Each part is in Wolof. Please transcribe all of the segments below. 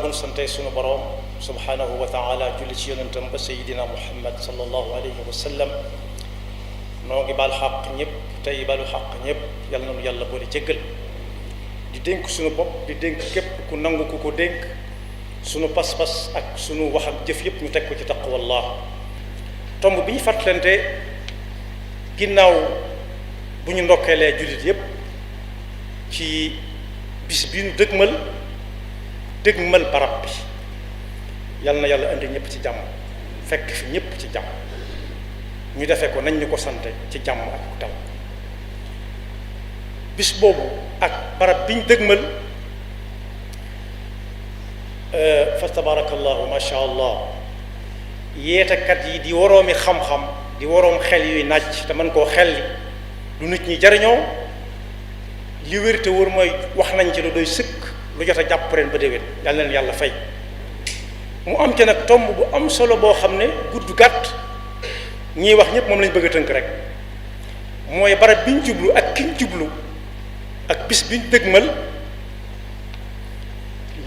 bu nu sante sunu borom subhanahu wa taala julli ci yonentam ba sayidina muhammad sallallahu alayhi wa sallam noo ngi baal xaq ñëpp tey balu xaq ñëpp yal na nu yàlla boole jéggal di dénk sunu bopp di dénk képp ku nangu ku ko dénk sunu pas-pas ak sunu wax ak jëf yëpp ñu teg ko ci taqwallah tomb bi ñu fàttalante ginnaaw bu ñu ndokkeelee jullit yëpp ci bis bi ñu dëgmal barab bi yal na yàlla indi ñëpp ci jàmm fekk fi ñëpp ci jàmm ñu defee ko nañ ñu ko sante ci jàmm ak dal bis boobu ak barab bi ñu dëgmal fa tabarakallahu ma sha allah yeetekat yi di woroomi xam-xam di woroom xel yuy naaj te mën koo xelli lu nit ñi jariñoo li wér te wóor mooy wax nañ ci lu doy sëkk lu jot a jàpp ren ba déwén yàlla leen yàlla fay mu am ci nag tomb bu am solo boo xam ne gudd gàtt ñiy wax ñépp moom lañ bëgg a tënk rek mooy barab biñ jublu ak kiñ jublu ak bis biñ dëgmal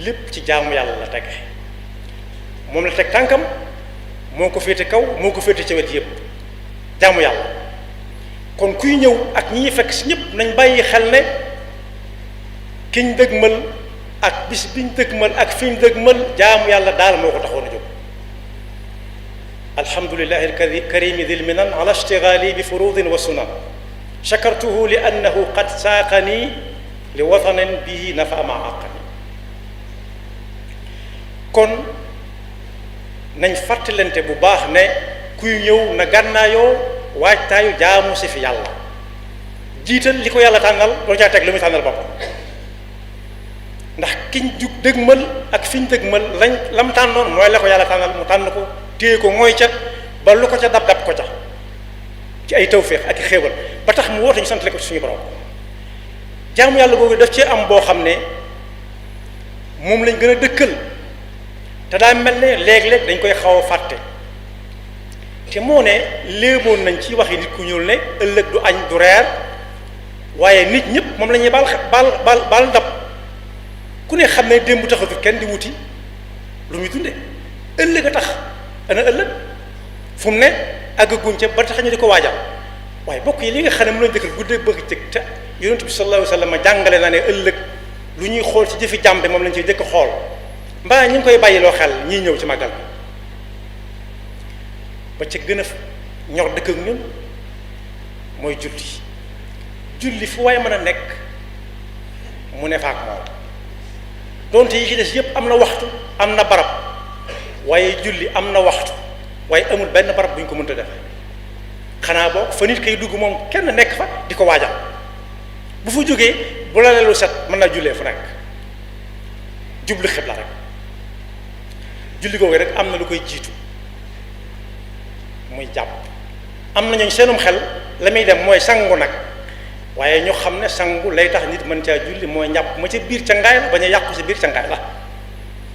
lépp ci jaamu yàlla la tege moom la teg tànkam moo ko féete kaw moo ko féete ca wet yépp jaamu yàlla kon kuy ñëw ak ñi fekk si ñépp nañ bàyyi xel ne kiñ dëgmal ak bis biñ dëgmal ak fiñ dëgmal jaamu yàlla daal moo ko taxoon a jóg alhamdulillahi alkarimi dil minan ala ishtigali bi furudin wa sunan shakartuhu li annahu qad saaqani li watanin bihi nafa ma aqani kon nañ fàttalante bu baax ne kuy ñëw na gànnaayoo waajtaayu jaamu si fi yàlla jiital li ko yàlla tànnal doo caa teg lu muy tànnal boppam ndax kiñ jug dëgmal ak fiñ dëgmal lam tànnoon mooy la ko yàlla tànnal mu tànn ko téye ko mooy ca ba lu ko ca dab ko ca ci ay tawféex ak i xéewal ba tax mu woote ñu santale ko ci suñu borom jaamu yàlla boobu daf cee am boo xam ne moom lañ gën a dëkkal te daa mel ne léeg-léeg dañ koy xaw a fàtte te moo ne léeboon nañ ci waxi nit ku ñuul ne ëllëg du añ du reer waaye nit ñëpp moom la ñuy baal ndab ku ne xam ne démb taxatul kenn di wuti lu muy dunde ëllëg a tax ana ëllëg fu mu ne àggaguñ ca ba tax ñu di ko waajal waaye bokk yi li nga xam ne mu lañ dëkkal guddee bëgg cëg te yonent bi sallallahu alayhi wa sallam jàngale na ne ëllëg lu ñuy xool ci jëfi jàmbe moom lañ ciy jëkk xool mbaa ñu ngi koy bàyyiloo xel ñiy ñëw ci màggal ba ca gën a ñor dëkk ak ñun mooy julli fu waaye mën a nekk mu ne faak moom donte yi ci des yépp am na waxtu am na barab waaye julli am na waxtu waaye amul benn barab bu ñu ko mënta def xanaa boo fa nit kay dugg moom kenn nekk fa di ko waajal bu fa jógee bu la leelu set mën naa jullee fu nekk jublu xibla rek julli googu rek am na lu koy jiitu muy jàpp am na ñooñ seenum xel la muy dem mooy sangu nag waaye ñu xam ne sangu lay tax nit mën caa julli mooy njàpp ma ca biir ca ngaay la bañ a yàqu sa biir ca ngaay la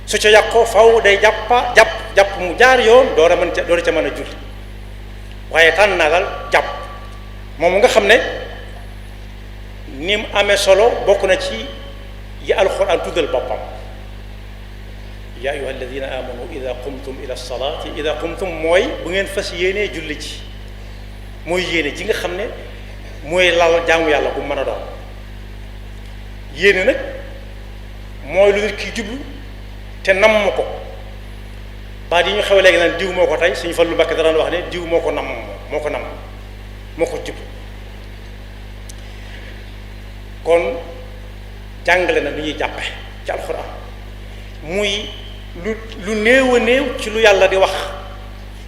su ca yàqoo faw day jàpp mu jaar yoon door a ca mën a julli waaye tànn naa daal jàpp moom nga xam ne ni mu amee solo bokk na ci yi alxuraan tuddal boppam yaa ayyuha alladina amanu ida qumtum ila salaati ida qumtum mooy bu ngeen fas yéenee julli ci mooy yéene ji nga xam ne mooy lal jaamu yàlla bu mën a doon yéene nag mooy lu nit ki jublu te namm ko baa di ñu xew léegi naan diw moo ko tey suñu Fallu Mbàkke daan wax ne diw moo ko namm moo ko jublu kon jàngale na lu ñuy jàppe ci alxuraan muy lu néew a néew ci lu yàlla di wax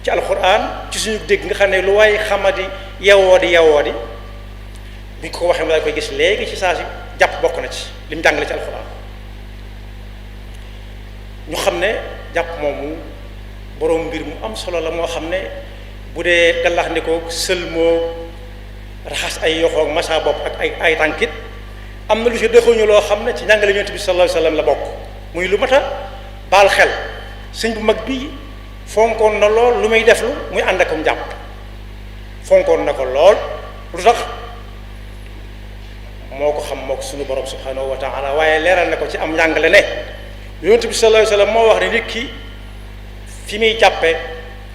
ci alxuraan ci suñu dégg nga xam ne lu waaye xamadi yewoo di bi ñu ko waxee mu daal koy gis léegi ci saa si jàpp bokk na ci li mu jàngale ci alxuraan ñu xam ne jàpp moomu boroom mbir mu am solo la moo xam ne bu dee gallax ndikoo sëlmoo raxas ay yoxoog masa bopp ak ay tànkit am na lu ci dëxuñu loo xam ne ci njàngale Yonent bi sallallahu alayhi wa sallam la bokk muy lu mat a baal xel sëñ bu mag bi fonkoon na lool lu muy def lu muy ànd akum jàpp fonkoon na ko lool lu tax moo ko xam moo ko suñu borom subhanahu wa taala waaye leeral na ko ci am njàngale ne yonent bi sallallahu alayhi wasallam moo wax ne nit ki fi muy jàppe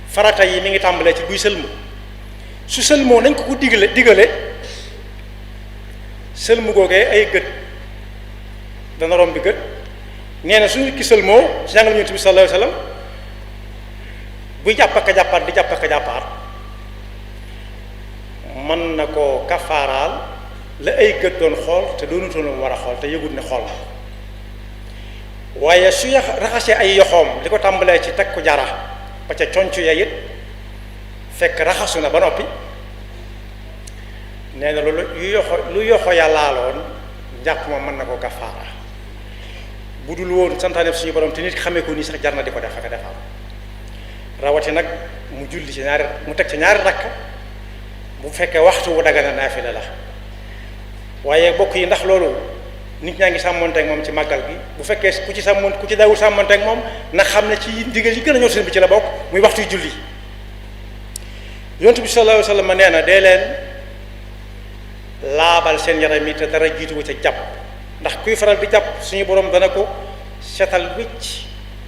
farata yi mi ngi tàmbalee ci buy sëlmu su sëlmoo nañ ko digale sëlmu googee ay gët dana romb bi gët nee na su nit ki sëlmoo ci jàngal yonent bi sallallahu alayhi wasallam buy jàpp ak a jàppaat di jàpp ak a jàppaat mën na ko kafaaraal la ay gët doon xool te doonutoon lu war a xool te yëgut ne xool na waaye su raxasee ay yoxoom li ko tàmbalee ci teg ko jara ba ca conc ya it fekk raxasu na ba noppi nee na loolu lu yoxo ya laaloon njàpp ma mën na ko kafaara bu dul woon santaane suñu borom te nit xamee ko nii sax jar na di ko def ak a defal rawati nag mu julli ci ñaari mu teg ci ñaari rakk bu fekkee waxtu wu dagana naafila la waaye bokk yi ndax loolu nit ñaa ngi sàmmonteeg moom ci màggal gi bu fekkee ku ci daawul sàmmonteeg moom na xam ne ci ndigal yi gën a ñor seen bi ci la bokk muy waxtu yu julli yonent bi sallallahu alayhi wasallam nee na dee leen laabal seen yaram yi te dara jiituwu ca jàpp ndax kuy faral di jàpp suñu borom dana ko setal wicc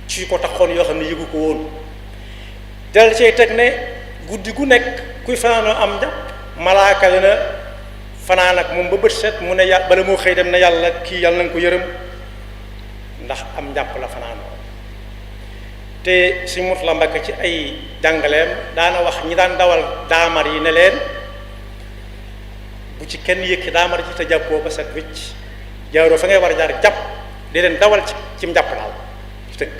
ci ko taxoon yoo xam ne yëgu ko woon del cay teg ne guddi gu nekk kuy fanaanoo am njàpp malaaka dana fanaan ak moom ba bët set mu ne yàlla bala moo xëy dem ne yàlla kii yàlla na nga ko yërëm ndax am njàpp la fanaanoo te si mut la Mbàkke ci ay jàngaleem daana wax ñi daan dawal daamar yi ne leen bu ci kenn yëkki daamar ji te jàppoo ba set wicc jaaroo fa ngay war a jaar jàpp di leen dawal ci njàpp daal ci tënk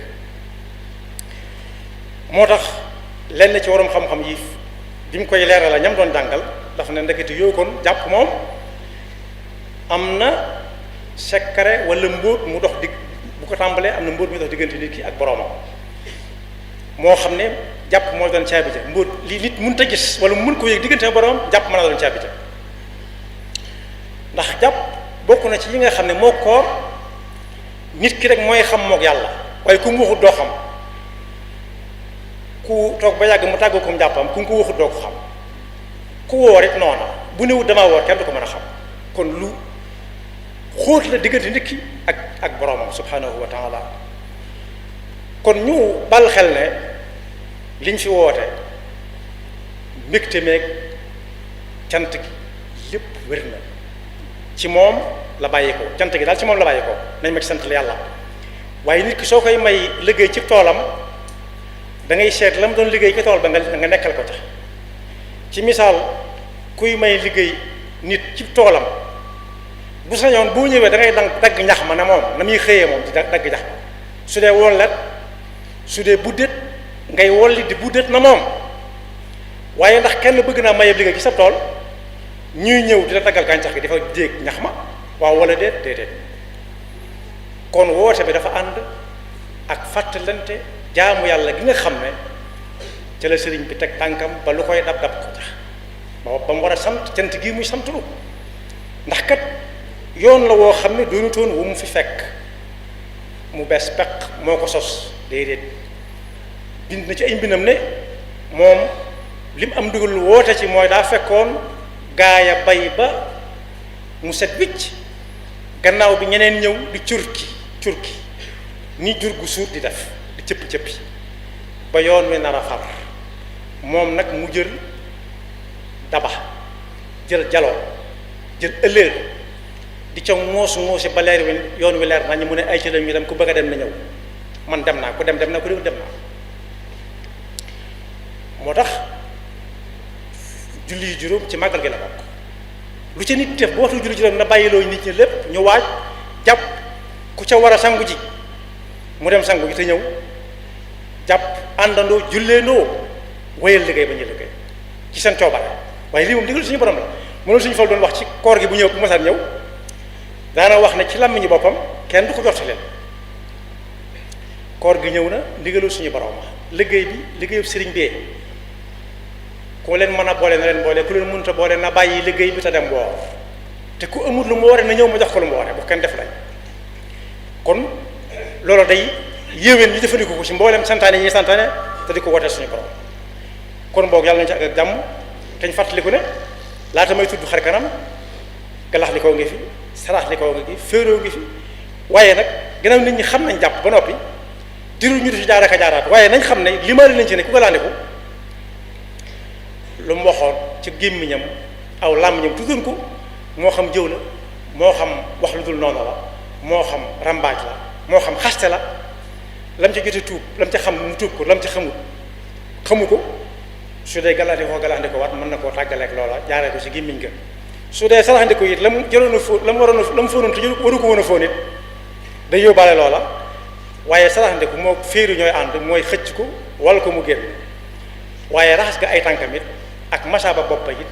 moo tax lenn ci waroom xam-xam yi bi mu koy leeral la ñam doon jàngal dafa ne ndekete yoo kon jàpp moom am na secret wala mbóot mu dox digg bu ko tàmbalee am na mbóot mu dox diggante nit ki ak boroomam moo xam ne jàpp moo doon caabi ja mbóot li nit mënut a gis wala mu mën ko yëg diggante boroomam jàpp mën a doon caabi ja ndax jàpp bokk na ci yi nga xam ne moo koor nit ki rek mooy xam mook yàlla waaye ku mu waxut doo xam ku toog ba yàgg mu tàggoo ko njàppam ku ko waxut doo ko xam ku woor it noona bu newut damaa woor kenn du ko mën a xam kon lu xóot la diggante nit ki ak boroomam subhanahu wa taala kon ñu bal xel ne liñ fi woote mbégte meeg cant gi lépp wér na ci moom la bàyyi ko cant gi daal ci moom la bàyyi ko nañ ma ci sant la yàlla waaye nit ki soo koy may liggéey ci toolam da ngay seet la mu doon liggéey ci tool ba nga nekkal ko ca ci misaal kuy may liggéey nit ci toolam bu sañoon boo ñëwee da ngay dagg ñax ma ne moom na muy xëyee moom di dagg ñax ma su dee wollet su dee buddet ngay wolli di buddet na moom waaye ndax kenn bëgg naa mayeb liggéey ci sa tool ñuy ñëw di la daggal gàncax gi dafa jéeg ñax ma waaw wala déedéet kon woote bi dafa ànd ak fàttalante jaamu yàlla gi nga xam ne ca la sëriñ bi teg tànkam ba lu koy dab ko tax ba mu war a sant cant gii muy sant lu ndax kat yoon la woo xam ne doonutoon wu mu fi fekk mu bees peq moo ko sos déedéet bind na ci ay mbindam ne moom li mu am dugal woote ci mooy daa fekkoon gaaya bay ba mu set wicc gannaaw bi ñeneen ñëw di curki ni jur gu suur di def di cëppi ba yoon wi nar a far moom nag mu jël daba jël jaloo jël ëllëer di ca ŋoosi ba leer wi yoon wi leer nañu mu ne ay ci lañu dem ku bëgg a dem na ñëw man dem naa ku dem na ku dem naa moo tax julli yu juróom ci màggal gi la bokk lu ca nit def bu waxtu julli juróom na bàyyiloo nit ñi lépp ñu waaj jàpp ku ca war a sangu ji mu dem sangu ji te ñëw jàpp àndandoo julleendoo wéyal liggéey ba ñu liggéey ci seen coobare waaye lii moom digal suñu borom la mënul suñu fal doon wax ci koor gi bu ñëw bu masaan ñëw daana wax ne ci làmmiñu boppam kenn du ko jotti leen koor gi ñëw na ndigalul suñu borom liggéey bi liggéeyu sëriñ bee ku leen mën a boole na leen boole ku leen mënut a boole na bàyyi liggéey bi te dem woor te ku amul lu mu woore na ñëw ma jox ko lu mu woore bu kenn def lay kon loolu day yéwén ñu jëfandikoo ko ci mboolem santaane yi ñuy santaane te di ko wooteel suñu borom kon boog yàlla nañu ci ak jàmm te ñu fàttaliku ne laata may tudd xar kanam galax li koo ngi fi sarax li koo ngi fi féeroo ngi fi waaye nag gannaaw nit ñi xam nañ jàpp ba noppi dirul ñu di si jaar ak a jaaraat waaye nañ xam ne limaale nañ ci ne ku ko laandiku lu mu waxoon ci gémmiñam aw làmmiñam tuddoon ko moo xam jëw la moo xam wax lu dul noonu la moo xam rambaaj la moo xam xaste la lam ca jote tuub lam ca xam mu tuub ko lam ca xamu ko su dee galaxandi ko wat mën na koo tàggaleeg loola jaaree ko ci gémmiñ ga su dee saraxandi ko it la mu jëloon a fóon la mu waroon a la mu fóonoon te waru ko woon a fóon it day yóbbaale loola waaye saraxandi ko moo féeri ñooy ànd mooy xëcc ko wal ko mu génn waaye raxas ga ay tànkam it ak masaaba boppa it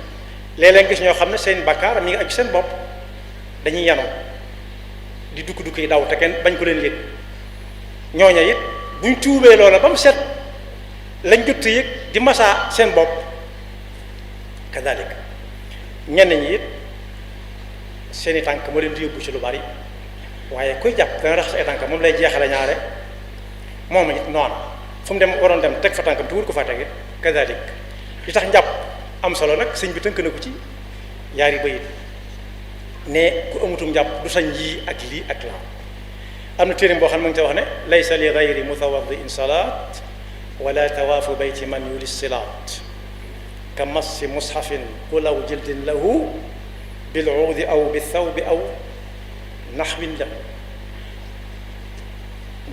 léeg-léeg gis ñoo xam ne seen bakkaar mi ngi aju seen bopp dañuy yanoo di dukk-dukk yi daw te kenn bañ ko leen yëg ñooña it buñ tuubee loola ba mu set lañ jot yëg di masaa seen bopp kadalik ñenn ñi it seeni tànk moo leen di yóbbu ci lu bari waaye kuy jàpp dana raxas ay tànk moom lay jeexale ñaare moom it noonu fu mu dem waroon dem teg fa tànkam te wur ko fa teg it kadalik li tax njàpp am solo nag sëñ bi tënk na ko ci yaari bayit ne ku amutum njàpp du sañ yii ak lii ak laa am na téerim boo xam ne ma ngi ca wax ne laysa li gayri mutawaddiin salaat wala tawaafu bayti man yuli silaat ka massi mushafin kulaw jildin lahu bil uudi aw bi thawbi aw naxwin la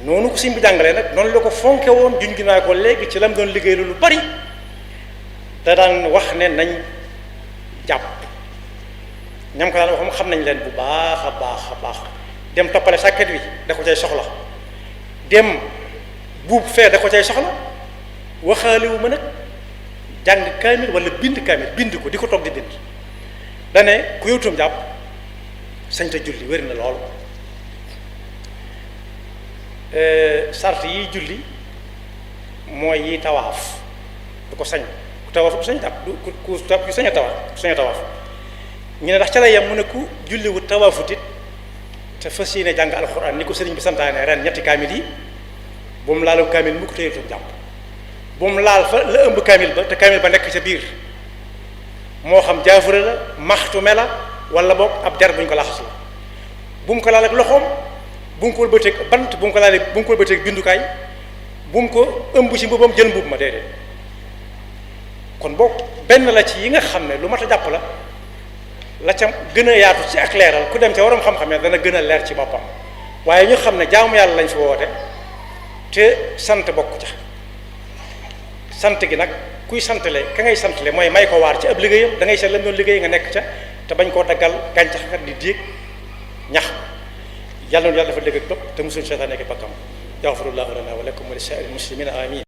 noonu ko sëñ bi jàngalee nag noonu la ko fonke woon juñ gi naa ko léegi ci lam doon liggéey lu bari da daan wax ne nañ jàpp ñam ko daan wax xam nañ leen bu baax a baax a baax dem toppale sàkket wi da ko cay soxla dem buub fee da ko cay soxla waxaaliwu ma nag jàng kaamil wala bind kaamil bind ko di ko toog di bind dane ku yowtum jàpp sañ ta julli wér na lool sart yi julli mooy yi tawaaf du ko sañ ku tawaaf du sañ jàpp du ku sañ a tawaaf ku sañ a tawaaf ñu ne ndax ca la yem mu ne ku julliwu tawaafut it te fas yéene jàng alxuraan ni ko sëriñ bi santaane ren ñetti kaamil yi bu mu laalu kaamil mu ko téyetu jàpp bu mu laal fa la ëmb kaamil ba te kaamil ba nekk ca biir moo xam jaafure la maxtume la wala boog ab der bu ñu ko laxas la bu mu ko laal ak loxoom bu mu ko wëlbateeg bant bu mu ko laalee bu mu ko wëlbateeg bindukaay bu mu ko ëmb ci mbubam jël mbub ma déedéet kon boog benn la ci yi nga xam ne lu mat a jàpp la ca gën a yaatu ci ak leeral ku dem ca waroom xam-xam ne dana gën a leer ci boppam waaye ñu xam ne jaamu yàlla lañ fi woote te sant bokk ca sant gi nag kuy santale ka ngay santale mooy may ko waar ci ab liggéeyam da ngay seet lam doon liggéey nga nekk ca te bañ koo daggal gàncax kat di déeg ñax yàlla noonu yàlla dafa dégg ak topp te musul seytaane ak bakkam yaxfirullahu lana wa lakum wa li saa'iril muslimina amin